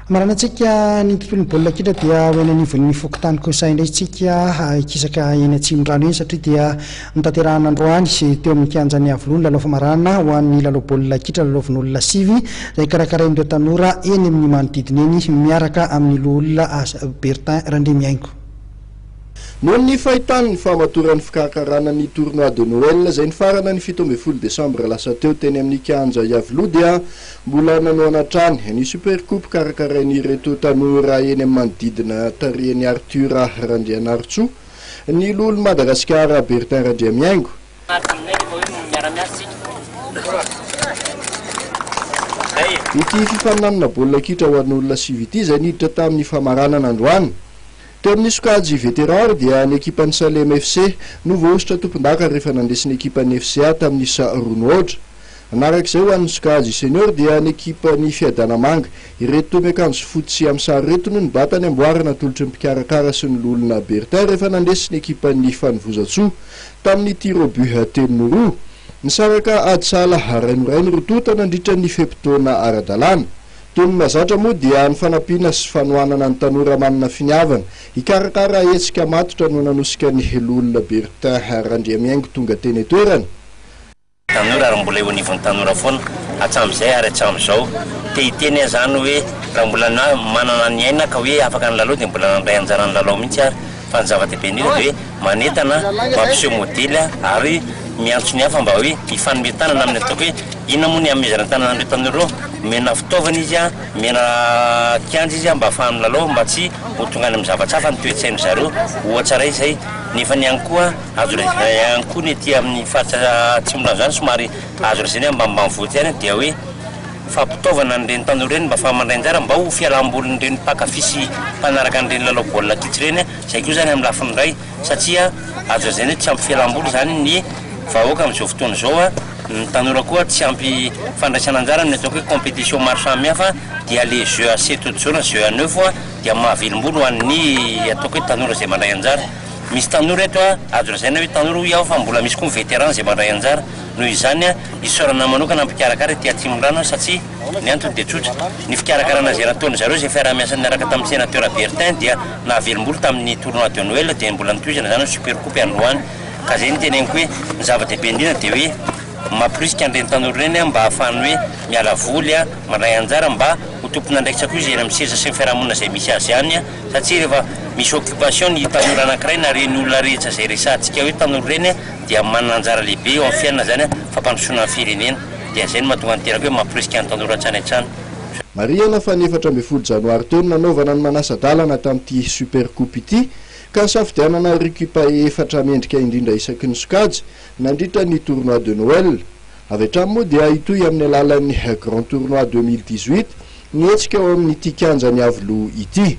Maranantsika ny tontolon'ny baolina kitra dia ho eny anivon'ny fokontany kosa indray isika hikisaka eny Atsimondrano eny satria dia notanterahina androany teo amin'ny kianjan'i Iavoloha ny lalao famaranana ho an'ny lalao baolina kitra lalaovin'olona sivy izay karakarain'ireo tanora eny amin'ny manodidina eny miaraka amin'ny loholona Bertin Randriamihaingo. Noho ny fahitany ny fahamatoran'ny fikarakarana ny Tournoi de Noël izay nifarana ny 17 desambra lasa teo teny amin'ny kianja Iavoloha dia mbola nanohana hatrany ny Super Coupe karakarain'ireto tanora eny amin'ny manodidina tarihan'i Arthur Randrianarintsoa ny loholon'i Madagasikara Bertin Randriamihaingo. Ity fifaninanana baolina kitra ho an'olona sivy ity izay niditra tamin'ny famaranana androany. Teo amin'ny sokajy Vétéran dia ny ekipan'ny Salem FC no voahosotra tompondaka rehefa nandresy ny ekipan'ny FCA tamin'ny isa roa no aotra. Manaraka izay ho an'ny sokajy Senior dia ny ekipan'ny Fiadanamanga. Ireto miakanjo fotsy amin'ny sary ireto no nibata ny amboara natolotry ny mpikarakara sy ny loholona Bertin rehefa nandresy ny ekipan'ny Fanovozantsoa tamin'ny tir au but telo no roa. Nisaraka ady sahala iray no iray ny roa tonta nandritra ny fe-potoana ara-dalàna. Toy ny mahazatra moa dia ny fanampiana sy fanohanana ny tanora manana finiavana hikarakara hetsika matotra no nanosika ny Loholona Bertin Randriamihaingo tonga teny an-toerana. Tanora ary mbola eo anivon'ny tanora foana hatramin'izay ary hatramin'izao. Te hiteny aho izany hoe raha mbola manana ny aina ka hoe afaka nilalao dia mbola nandray anjara nilalao mihitsy ary fa ny zava-dehibe indrindra dia hoe manentana, mampiseho modely ary miantso ny hafa mba hoe hifanome tanana amin'ny ataoko hoe inona moa ny hanomezana tanana an'ireo tanora ireo? Omena fitaovana izy, omena kianja izy mba ahafahany milalao mba tsy ho tonga any amin'ny zavatra hafa ny toe-tsain-dry zareo. Ohatra iray izay. Nefa ny ihany koa azo lazaina ihany koa ny aty amin'ny faritra atsimondrano izany somary azo lazaina hoe ambanimbanivohitra ihany dia hoe fampitaovana an'ireny tanora ireny mba ahafahany mandray anjara mba ho fialambolin'ireny mpankafy sy mpanaraka an'ireny lalao baolina kitra ireny. Izay koa izany amin'ny lafiny iray satria azo lazaina hoe tsy ampy fialamboly izany ny vahoaka amin'izao fotoana izao, ny tanora koa tsy ampy fandraisana anjara amin'ny ataoko hoe compétition maro samihafa dia le jeu à sept ohatra izao na jeu à neuf dia mahavelom-bolo ho an'ny ataoko hoe tanora izay mandray anjara. Misy tanora eto azo lazaina hoe tanora hoy aho fa mbola misy koa ny vétéran izay mandray anjara. Noho izany isaorana manokana ny mpikarakara ety Atsimondrano satria Ny antony dia tsotra, ny fikarakarana izay nataon-dry zareo izay fiaraha-miasa niaraka tamin'ny Sénateur Bertin dia nahavelom-bolo tamin'ny tournoi de Noël dia mbola notohizana izany ny super coupe androany. Ka izay no teneniko hoe ny zava-dehibe indrindra dia hoe mamporisika an'ireny tanora ireny mba hahafahany hoe miala voly, mandray anjara mba ho tompon'andraikitra koa izy eny amin'ny sehatra sy ny fiarahamonina izay misy azy any satria rehefa misy occupation ny tanora anankiray na ireny olona rehetra izay resahantsika hoe tanora ireny dia manana anjara lehibe eo amin'ny fiainana izany fampandrosoana ny firenena. Dia izay no mahatonga ny tenako hoe mamporisika ny tanora hatrany hatrany. Marihana fa ny 14 janoary teo no nanaovana ny manasa-dalana tamin'ity Super Coupe ity ka nisafidianana r'ekipa efatra mendrika indrindra isaky ny sokajy nandritra ny Tournoi de Noël. Avy hatrany moa dia hitohy amin'ny alalan'ny Grand Tournoi 2018 ny hetsika ao amin'ity kianjan'Iavoloha ity.